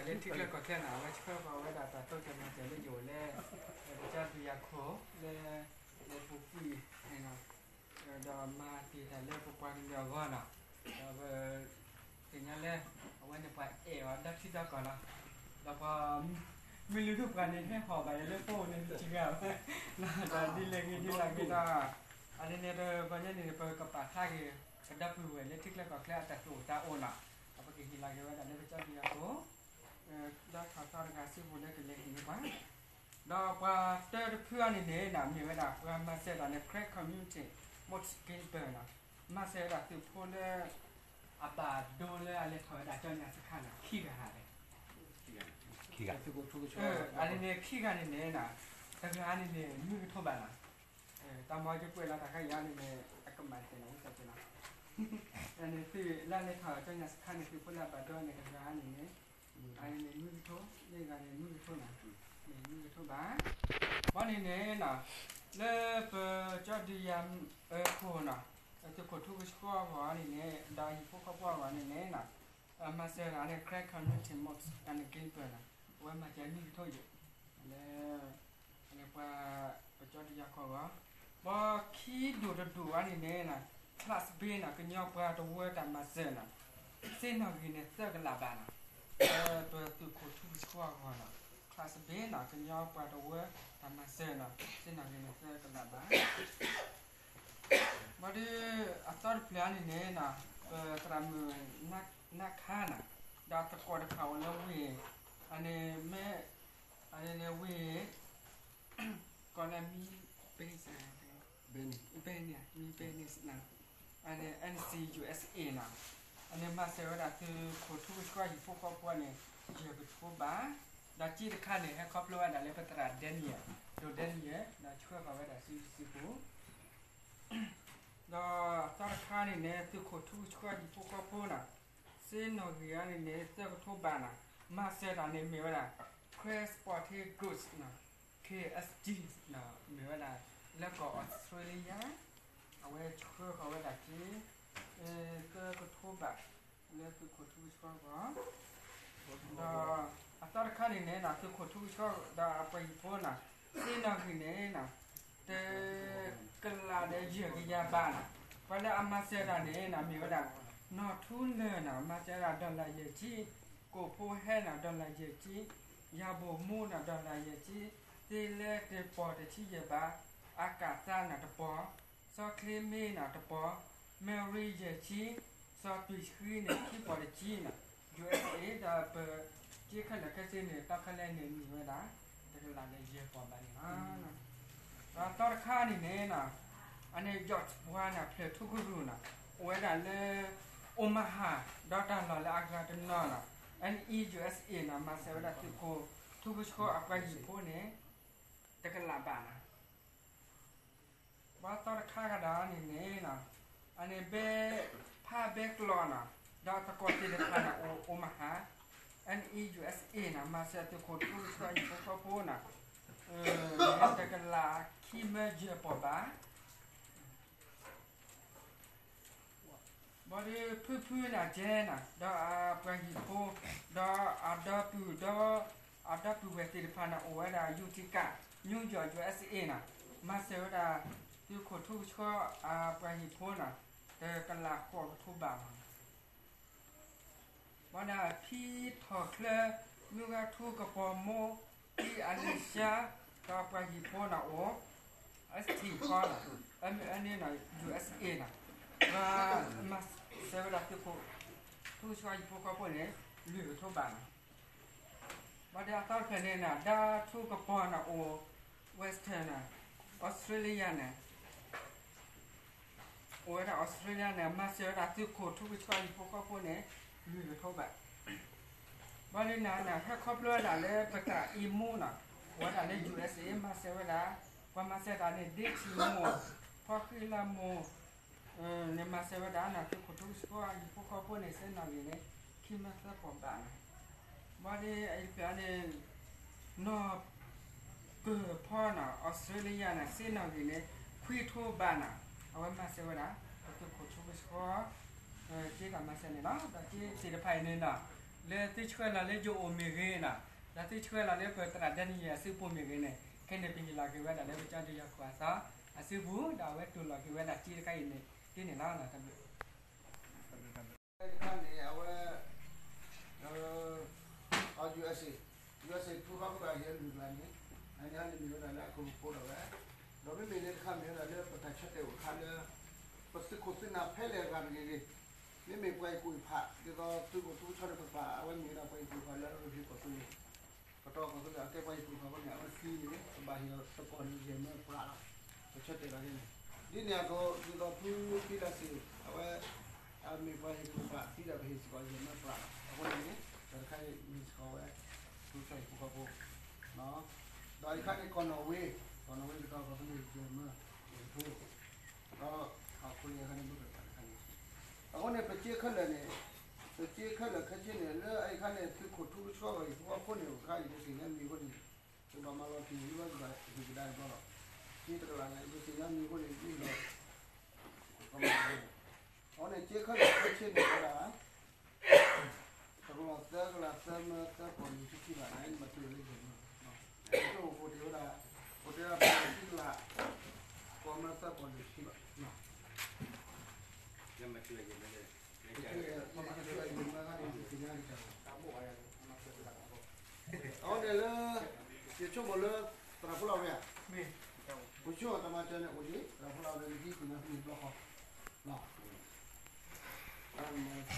လၢထံချၢကီၢ်ချၢန့ၣ် အဝဲဆှၢဃီၤဝဲဒၣ်တၢ်တိစၢၤမၤစၢၤလၢယအိၣ်လၢ ပကၠီဒုးယၤခိၣ်လၢ လၢပူၤကွံာ်န့ၣ်လီၤ. ဒီးမၤတ့ၢ်တၢ်လၢပပှၤကလုာ်အဂီၢ်လီၤ. ဒီးပသ့ၣ်ညါလၢ အဝဲန့ၣ်ပှၤအဲၣ်အီၤဒီထံဒီကီၢ်လီၤ. ဒီးပှၤ မ့ၢ်လုၢ်ဒိၣ်ပှၤန့ၣ် ဟဲဟီၣ်ဘၣ်အီၤလၢပအိၣ်န့ၣ်တဂၤဘၣ်. ဒီးဒ်လဲၣ်ဂ့ၤဒ်လဲၣ်ဂ့ၤဒီး အန့ၣ်န့ၣ် ပပှၤကညီန့ၣ် ပကပာ်ဖျါက့ၤ ပဒီပုၢ်ဝဲၢ်လၢထံချၢကီၢ်ချၢအတၢ်သူၣ်အိၣ်သးအိၣ်လီၤ. ဒီးပကဟ့ၣ်လီၤက့ၤဝဲဒၣ်လၢပကၠီဒုးယၤခိၣ် ဒီးထီၣ်သီတဂၤစုပူၤလၢကလဲၤဟ့ၣ်န့ၢ်ပှၤ ဒီးပှၤတၢတဖုအံၤန့ၣ်န့ၣ် မ့ၢ်ဝဲဒၣ်ပှၤမၤစၢၤတၢ်လၢ Karen Community Mount Gambier လီၤ. မၤစၢၤဝဲဒၣ်သုးဖိလၢ အဘၣ်ဒိလၢအလဲၤထီၣ်ဝဲဒၣ်ကၠီညါစခါန့ၣ် ခံဂၤဧါ. အန့ၣ်န့ၣ် ခံဂၤန့ၣ်န့ၣ် တဂၤန့ၣ်န့ၣ် နွံကထိဘၣ်လီၤ. တၢ်မၤကကွဲးလီၤတၢ်ခါအံၤန့ၣ်န့ၣ် အကမၣ်တ့ၢ်လီၤ ဝံသးစူၤလီၤ. အန့ၣ်သုးလၢအလဲၤထီၣ်ကၠီညါစခါန့ၣ် သုးဖိလၢအဘၣ်ဒိန့ၣ် တဂၤန့ၣ်န့ၣ် အန့ၣ်န့ၣ် နွံကထိ, မ့ၢ်ဂၤန့ၣ် နွံကထိန့ၣ်, မ့ၢ်နွံကထိဘၣ်. ဘီန့ၣ်န့ၣ် လၢပကၠီဒုးယၤခိၣ်န့ၣ် သုးခိၣ်ထူကဆှီအဂီၢ်န့ၣ်န့ၣ် ဒီးဟံၣ်ဖိဃီဖိအဂီၢ်န့ၣ်န့ၣ် မၤစၢၤတၢ်လၢ Karen Community Mount Gambier န့ၣ် အဝဲမၤစၢၤနွံကထိယဲၢ် လၢ လၢပှၤ ပကၠီဒုးယၤခိၣ်အဂီၢ်, ဘီခံဒိၣ်တဒိၣ်အံၤန့ၣ်န့ၣ် Class B န့ၣ် ကညီပှၤတဝၢတၢ်မၤစၢၤန့ၣ် စ့နီၣ်ဂံၢ်န့ၣ် သၢကလးဘးန့ၣ် လၢပသုးခိၣ်ထူကဆှီအဂီၢ်န့ၣ် Class B န့ၣ် ကညီပှၤတဝၢတၢ်မၤစၢၤန့ၣ် စ့နီၣ်ဂံၢ်န့ၣ် သၢကလးဘး ဘီဒုး အသီတဖျၢၣ်အံၤန့ၣ်န့ၣ် ပသရၣ်မုၣ်နါခါန့ၣ် ဒီးသကိးတဖၣ်အိၣ်လၢဝ့ၢ် အန့ၣ်မ့ၢ် အန့ၣ်န့ၣ်ဝ့ၢ် ကီၢ်လၢမံဘဲ ဘဲန့ၣ် မံဘဲန့ၣ် အန့ၣ် N C U S A န့ၣ် အန့ၣ်မၤစၢၤဝဲဒၣ်သုးခိၣ်ထူကဆှီဟံၣ်ဖိဃီဖိန့ၣ် ယဲၢ်ကထိဘး, ဒီးစ့တခါန့ၣ် ဟဲခီဖျိဝဲဒၣ်လၢပသရၣ် Daniel, ဒိၣ် Daniel ဒီးဆှၢဃီၤဝဲဒၣ်စုစုပူၤ ဒီးအသီတခါန့ၣ်န့ၣ် သုးခိၣ်ထူကဆှီဟံၣ်ဖိဃီဖိန့ၣ် စ့နီၣ်ဂံၢ်အံၤန့ၣ်န့ၣ် သၢကထိဘးန့ၣ် မၤစၢၤတၢ်န့ၣ်မ့ၢ်ဝဲဒၣ် Karen Sporting Goods န့ၣ် K S G န့ၣ် မ့ၢ်ဝဲဒၣ် လၢကီၢ်အီစထြ့လယါ အဝဲဆှၢဃီၤဝဲဒၣ်က့ၤ သၢကထိဘး လၢသုးခိၣ်ထူကဆှီအဂီၢ် ဒီးအသီတခါန့ၣ်န့ၣ် သုးခိၣ်ထူကဆှီဒီးအပှၤဟံၣ်ဖိန့ၣ် စ့နီၣ်ဂံၢ်န့ၣ် တကလးဒီးယဲၢ်ကယၤဘးန့ၣ် ပှၤလၢအမၤစၢၤတၢ်န့ၣ် မ့ၢ်ဝဲဒၣ် နီၢ်ထူလၢၢ်န့ၣ် မၤစၢၤဝဲဒၣ် dollar ယဲၢ်ဆံ, ကိၣ်ဖိဟဲန့ၣ် dollar ယဲၢ်ဆံ, ယၤဘိၣ်မူန့ၣ် dollar ယဲၢ်ဆံ, သ့လဲတပီၢ်တဆံယဲၢ်ဘး, အကးသါန့ၣ်တပီၢ်, စီၤချ့မ့န့ၣ်တပီၢ်, မ့ၣ်ရံယဲၢ်ဆံ, စီၤတွံၢ်ဆှံန့ၣ်ခံပီၢ်တဆံန့ၣ် U S A ဒီးပစ့ခဲလၢာ်ခဲဆ့န့ၣ် တီခဲလၢာ်န့ၣ်မ့ၢ်ဝဲဒၣ် တကလးဒီးယဲၢ်ပီၢ်ဘးန့ၣ်လီၤ. ဒီးအသီတခါန့ၣ်န့ၣ် အန့ၣ် George ပှၤန့ၣ် ဖျၢၣ်ထူကရူၢ်န့ၣ် အိၣ်ဝဲဒၣ်လၢ Omaha ဒီးတၢ်လီၢ်လၢအဂၤတနီၤန့ၣ် N E U S A န့ၣ် မၤစၢၤဝဲဒၣ်သုးခိၣ်ထူကဆှီအပှၤဟံၣ်ဖိန့ၣ် တကလးဘးန့ၣ် ဘီသီတခါကဒီးန့ၣ်န့ၣ် အန့ၣ်ဘဲ ဖးဘဲကျီန့ၣ် ဒီးသကိးသ့ၣ်တဖၣ်န့ၣ်အိၣ် Omaha, N E U S A န့ၣ် မၤစၢၤသုးခိၣ်ထူကဆှီဟံၣ်ဖိဃီဖိန့ၣ် တကလးခံမၢယဲၢ်ပီၢ်ဘး ဘီဒုးဖုဖုန့ၣ်ကဲန့ၣ် ဒီးအပှၤဟံၣ်ဖိ ဒီးအဒီပုၢ်ဒီး အဒီပုၢ်ဝဲၢ်သ့ၣ်တဖၣ်န့ၣ် အိၣ်ဝဲဒၣ် Utica, New York, U S A န့ၣ် မၤစၢၤဝဲဒၣ် သုးခိၣ်ထူကဆှီအပှၤဟံၣ်ဖိန့ၣ် တကလးဃိးကထိဘးလီၤ. ဘၣ်ဒၣ်ဖံထီၣ်ချၢ မုၢ်ဂၤထူကပီၤမိၢ် ဖံအလ့ၡါ ဒီးပှၤဟံၣ်ဖိန့ၣ်အိၣ် S T ခီန့ၣ် အန့ၣ် U S A န့ၣ် ပှၤမၤစၢၤဝဲဒၣ်သုးခိၣ် ထူကဆှီဟံၣ်ဖိဃီဖိန့ၣ် လွံၢ်ကထိဘးလီၤ. ဘၣ်ဒၣ်အသီတဖျၢၣ်န့ၣ် ဒၣ်ထူကပီၤန့ၣ်အိၣ် Western န့ၣ် Australia န့ၣ် အိၣ်ဝဲဒၣ် Australia န့ၣ် မၤစၢၤဝဲဒၣ်သုးခိၣ်ထူကဆှီဟံၣ်ဖိဃီဖိန့ၣ် လွံၢ်ကထိဘး ဘၣ်ဒၣ်နၤန့ၣ် ဟဲခီဖျိဝဲဒၣ်လၢပသရၣ်အံၤမိၢ်န့ၣ် အိၣ်ဝဲဒၣ်လၢ U S A မၤစၢၤဝဲဒၣ် ပှၤမၤစၢၤတၢ်န့ၣ် ဒ့ထံမိၢ် ဖီဃံလၤမိၢ် န့ၣ်မၤစၢၤဝဲဒၣ်န့ၣ် သုးခိၣ်ထူကဆှီဟံၣ်ဖိဃီဖိန့ၣ် စ့နီၣ်ဂံၢ်န့ၣ် ခံမၢသၢပီၢ်ဘးန့ၣ် ဘၣ်ဒၣ်အံၤတဖျၢၣ်န့ၣ် နီၢ်ကၢၢ်ဖီန့ၣ် Australia န့ၣ် စ့နီၣ်ဂံၢ်န့ၣ် ခွံထိဘးန့ၣ် အဝဲမၤစၢၤဝဲဒၣ် ပသုးခိၣ်ထူကဆှီ က့တၢ်မၤစၢၤန့ၣ်လီၤ. ဒီးက့သ့ၣ်တဖၣ်အံၤန့ၣ်ဒီး လၢသုဆှၢလီၤလၢယအိၣ်မ့ၢ်ဂ့ၤနီၤ, ဒီးသုဆှၢလီၤလၢပသရၣ်ဒဲနံယၤအစုပူၤမ့ၢ်ဂ့ၤန့ၣ်, ခဲန့ၣ် ပဟ့ၣ်လီၤက့ၤဝဲဒၣ်လၢပကၠီဒုးယၤခိၣ်အသီအစုပူၤ, ဒီးအဝဲတူၢ်လီၤက့ၤဝဲဒၣ်စ့တခါအံၤန့ၣ် ဒ်န့ၣ်လီၤ. တၢ်ဘျုး တၢ်ဘျုး တၢ်ဘျုး တၢ်ဘျုး တၢ်ဘျုး တၢ်ဘျုး အဝဲ အ USA, USA ထူခီဖျိဒီးဟ့ၣ်အလုၢ်အကျါန့ၣ်, အန့ၣ်ဟဲလၢမ့ၢ်ဝဲဒၣ်လၢအခိၣ်ကဖိဒီးဝဲ, ဒီးမ့မ့ၢ်လၢတခါမ့ၢ်ဝဲဒၣ်လၢပတၢ်ဆၢတဲာ်အိၣ်တခါလၢ ပသုးခိၣ်သုးနၢ်ဖဲလဲၣ်ဂၤတဂ့ၤဂ့ၤ, မ့မ့ၢ်ပှၤဟ့ၣ်ကူၣ်ဟ့ၣ်ဖး ဒ်သိးသုးခိၣ်ထူကဆီန့ၣ်ပပာ် အဝဲမ့ၢ်ဝဲဒၣ်ပှၤဟ့ၣ်ကူၣ်ဟ့ၣ်ဖးလၢအရ့ဒိၣ်ကီၢ်သူလ့ၤ ကတီၢ်ကီၢ်သူလ့ၤ အကဲပှၤဟ့ၣ်ကူၣ်ဟ့ၣ်ဖးအဃိန့ၣ် အဝဲသံန့ၣ် ပဘၣ်ဟ့ၣ်လီၤသကိးန့ၣ် ယဲၢ်မၢပှၤလီၤ. ပဆၢတဲာ်လီၤန့ၣ် ဒ်န့ၣ်အသိး ဒ်သိးဖုဖံလၢစ့ၢ် အဝဲ အမ့ၢ်ပှၤဟ့ၣ်ကူၣ်ဟ့ၣ်ဖးသံဒီး ပဟ့ၣ်စ့ၢ်ကီးယဲၢ်မၢပှၤလီၤ. အဃိန့ၣ် တၢ်တခါအံၤမ့ၢ်စ့ၢ်ကီးဝဲ ထူကဆီဟံၣ်ဖိဃီဖိ ဒီးအံၤခါန့ၣ် ကီၢ်နီၣ်ဝ့, ကီၢ်နီၣ်ဝ့ကတီၢ်ကီၢ်သူလ့ၤယဲၢ်မၢ ယဲၢ်ထူ ဒီး အခိလ့ၣ်အခါန့ၣ် ဘၣ်ပတၢ်တခါန့ၣ်, အဃိန့ၣ် ပစ့ခဲလၢာ်န့ၣ်, ပစ့ခဲလၢာ်ခဲဆ့န့ၣ် လၢအံၤခါန့ၣ် သုးခိၣ်ထူကဆီဂီၢ်ဟံၣ်ဖိဃီဖိန့ၣ် အိၣ်ခါအံၤ ပသ့ၣ်ညါမံၤအဃိန့ၣ် ပဘၣ်မၤလီၤတံၢ်လံဘၣ် ပဘၣ်ဟ့ၣ်ကဒါအံၤဘျီလီၤ. စ့တကလးန့ၣ် ပသ့ၣ်ညါမံၤအဃိန့ၣ် မ့ၢ်လီၤ အဃိန့ၣ် စ့ခဲလၢာ်ခဲဆ့န့ၣ်ဝဲဒၣ် တကလီၢ်သၢကလးသၢမၢသၢပီၢ်လွံၢ်ဆံခံဘးန့ၣ် မၤတံၢ်လၢယဲၢ်မၢ, တအိၣ်ဖှိၣ်တ့ၢ်ဝဲဒၣ်, အိၣ်တ့ၢ်ဝဲဒၣ်ပီၢ်လွံၢ်ဆံခံကလး, ပီၢ်မၢသၢပီၢ်လွံၢ်ဆံဘး, မၤတံၢ်လၢယဲၢ်မၢ, အဃိန့ၣ်လၢ ယဆိကမိၣ်လၢ သရၣ်ဖိလီၤဝဲဧါ, ပဆိကမိၣ်တၢ်မၤစၢၤန့ၣ်အိၣ်ဒံး သရၣ်ဖိလီၤဝဲ နဟံးကွံာ်နၤဖဲန့ၣ်ဘျီဃီ အ